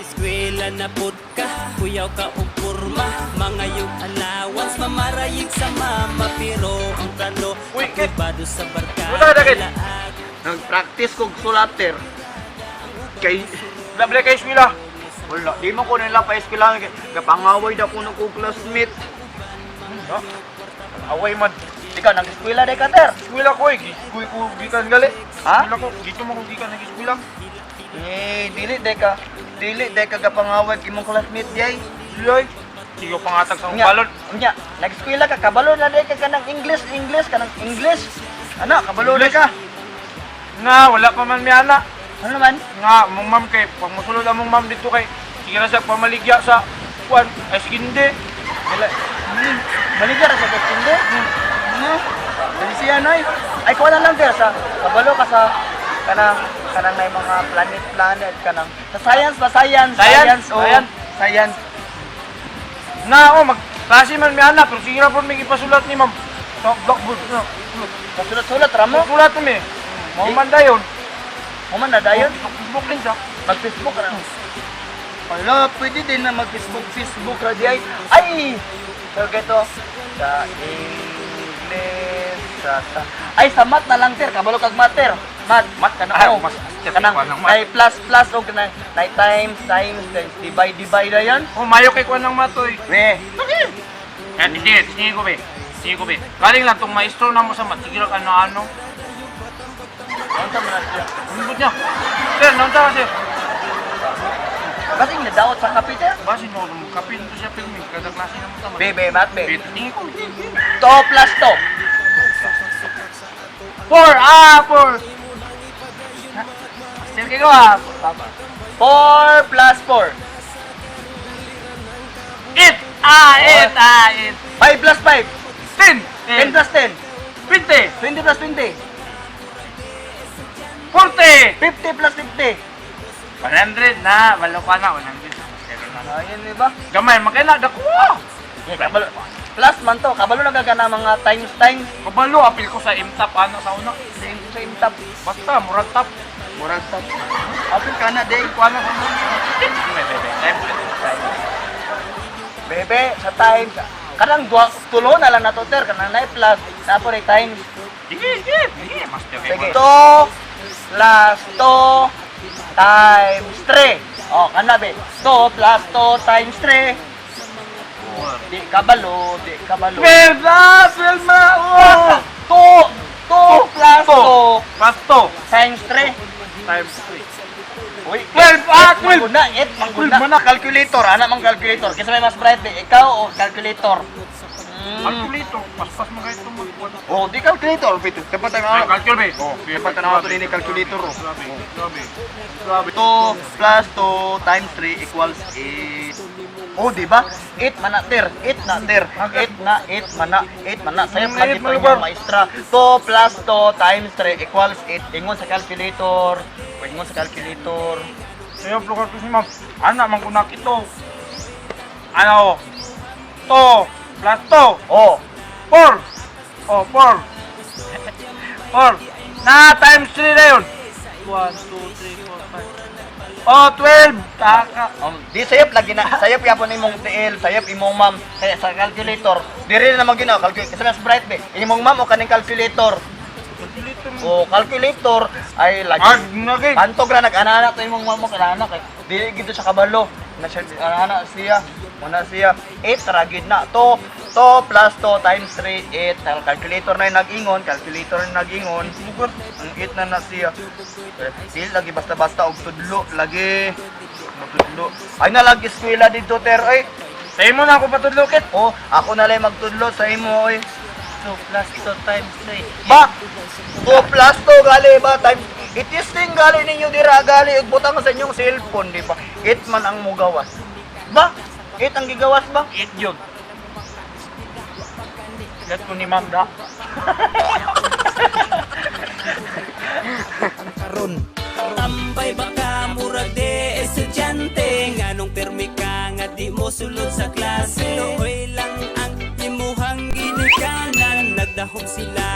Eskwela na pud ka, kuyaw ka og porma, mangayog allowance, mamarayig sa mama, pero ang plano Uy, Kit! aprobado sa barkada. Kumusta ka, Kit? Laag. Nag-practice kog sulater. Kay Wala ba kay eskwela? Wala, di man ko nila pa eskwela, kapangaway da kuno ko classmate. Ha? Away man. Ikaw nag-eskwela day ka, ter? Eskwela ko eh. Kuy ko gikan gali. Ha? Eskwela ko. Dito mo ko gikan nag-eskwela. Eh, dili day ka. Dili day ka gapangaway imong classmate day. Silay. Sige pangatag sa akong Unya, balot. unya, nag-eskwela ka, kabalo na day ka kanang English, English, kanang English. Ana, kabalo na ka. Nga, wala pa man mi ana. Ano naman? Nga, mong ma'am kay pag mosulod among ma'am dito kay sige na siya pamaligya sa kuan ay sige hindi. Wala. Baligya ra sa katindi. Dali siya nay. Ay kuha na lang ter sa kabalo ka sa kanang kanang nay mga planet planet kanang sa science ba, science? Science, oh, science. Science. Nga, oh, mag klase man mi ana pero sige na po may ipasulat ni ma'am. Sa blackboard na. Sulat-sulat ra mo. Sulat mi. Mao man dayon. Mo man na dayon. Facebook din siya. Mag Facebook ra. Wala, pwede din na mag Facebook Facebook ra di ay. Ay! So geto sa English sa ay sa math na lang ter, kabalo kag math ter. Math, math kana Ah, oh. mas Kanang kuan ng math. ay plus plus og na na times times times divide divide na yan. Oh, mayo kay kuan ng matoy. We, Yan, hindi. Sige ko be. Sige ko be. Galing lang tong maestro na mo sa mat. Sige lang ano-ano. unsa man na siya? Ano niya? Sir, naunsa ka, sir? Basing nadaot sa kape ter. Basi no, kapin to siya filming. Kada klase na mo sa mat. Be, be, math be. Be, tingin ko. 2 plus 2. Four! Ah, four! Sir, kayo ah. 4 plus 4. Eight! Ah, eight! Ah, eight! 5 plus 5. 10! 10 plus 10. 20! 20 plus 20. 40! 50 plus 50. 100 na! Walo ka na, 100. Seven na. Ayun, di ba? Gamay, makina, dako! Yeah, kabalo. Plus man to, kabalo na ka na mga times times. Kabalo, apil ko sa M-top, ano sa una. Same same top. Basta, murag top. Murag top. Apil ka na day. Kuha na sa una. Be, be, be. Time. Bebe, sa times. Kanang duha tulo na lang nato ter, kanang na plus, na po rin times. Sige, sige, sige. Master kayo. Sige. 2 plus 2 times 3. Oh, kana be. 2 plus 2 times 3. Di kabalo, di kabalo. 12 na! 12 na! Oh! 2 2 plus 2 Plus 2 times 3. times 3. Uy, 12! Ah, 12! 12 na, 8 mangguna. 12 man na. Calculator, ana mang calculator. Kinsa may mas bright be, ikaw o calculator? Calculator, paspas mo kayo itong mag- Oh, di calculator, pito. Dapat tayo Ay, calculator, be. Oh, dapat tanaw to ni calculator. Oh. Grabe, grabe. Grabe. 2 plus 2 times 3 equals 8. Oh, di ba? 8 man na ter, 8 na ter, 8 na 8 man na, 8 man na. Sayop lagi Eight to man inyong lugar. maestra. 2 plus 2 times 3 equals 8. Ingon sa calculator. Ingon sa calculator. Sayo, lugar ko si ma'am. Ana, man kunak ito. Ano? 2 plus 2. Oh, 4. Oh, 4. 4. Na, times 3 na yun. 1, 2, 3, 4, 5. Oh, 12. Taka. Di sayop lagi na, sayop yapon imong TL, sayop imong ma'am kaya sa calculator. Diri na naman ginawa calculator. Kasi mas bright be. Imong ma'am o kaning calculator. Calculator mo. O calculator ay lagi. Ah, nagay. Pantog ra nag-anana to imong ma'am mo kanana kay dili gid to sa kabalo. Na siya anana siya. Muna siya 8 ra gid na to. 2 plus 2 times 3 8. Ang calculator na yung nag-ingon, calculator na yung nag-ingon. Ang 8 na na siya. Eh, dili lagi basta-basta og tudlo lagi. Matudlo. Ay na lagi eskwela dito ter ay. Sayo mo na ako patudlokit. Oh, ako na lang magtudlo sa imo oy. 2 plus 2 times 3. Ba, 2 plus 2 gali ba times itisting gali ninyo dira gali ug butang sa inyong cellphone di ba? 8 man ang mugawas. Ba? 8 ang gigawas ba? 8 yun. Let ko ni ma'am da. Karon tambay baka murag de estudyante, nganong permi ka nga di mo sulod sa klase? Luoy lang ang imuhang ginikanan, nagdahom sila.